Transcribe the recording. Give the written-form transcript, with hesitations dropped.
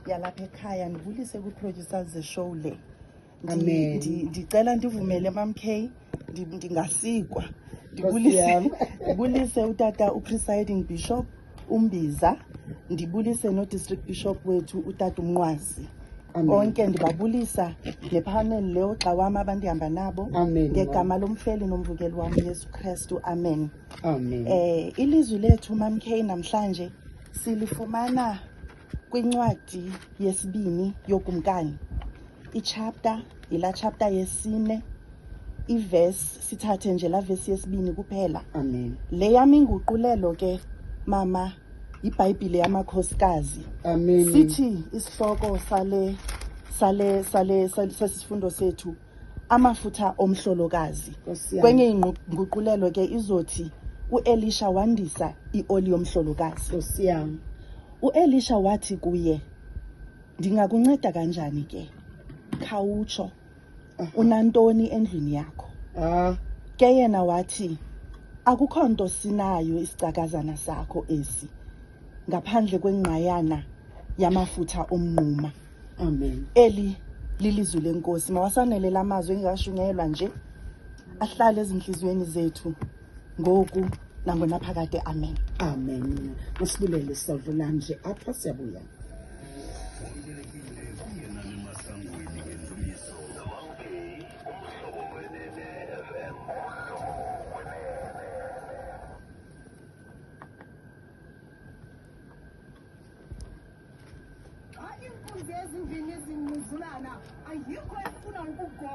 yalapha ekhaya, ndibulise kwii-producers ze-show le. Amen. Ndicela ndivumele, Mam K, ndingasikwa. Nkosi yam. Ndibulise utata u-presiding bishop uMbiza, ndibulise no-district bishop wethu utata uMnqwazi. Amen. Bonke ndibabulisa ne-panel leyo xa wam abandihamba nabo. Amen. Ngegama lomfeli nomvukeli wam Yesu Kristu, amen. Amen. Ilizwi lethu, Mam K, namhlanje silifumana kwincwadi yesibini yoKumkani. I-chapter, yila chapter yesine, i-verse, sithathe nje la verse yesibini kuphela. Amen. Le yam inguqulelo ke, mama, iBhayibhile yamakhosikazi. Amen. Sithi isihloko sale sesifundo sethu, amafutha omhlolokazi. Nkosi yam. Kwenye inguqulelo ke izothi uElisha wandisa ioli yomhlolokazi. Nkosi yam. UElisha wathi kuye, ndingakunceda kanjani ke? Khawutsho, unantoni endlwini yakho? Ke yena wathi, akukho nto sinayo isicakazana sakho esi, ngaphandle kwengqayana yamafutha omnquma. Amen. Eli lilizwi lenkosi. Mawasanele la mazwi engakashunyayelwa nje, ahlale ezinhliziyweni zethu ngoku nangonaphakade. Amen. Amen. Masibulele, sawudlula nje apha, siyabuya. Xa iinkunzi ezimbini zingquzulana, ayikho efuna ukugoba.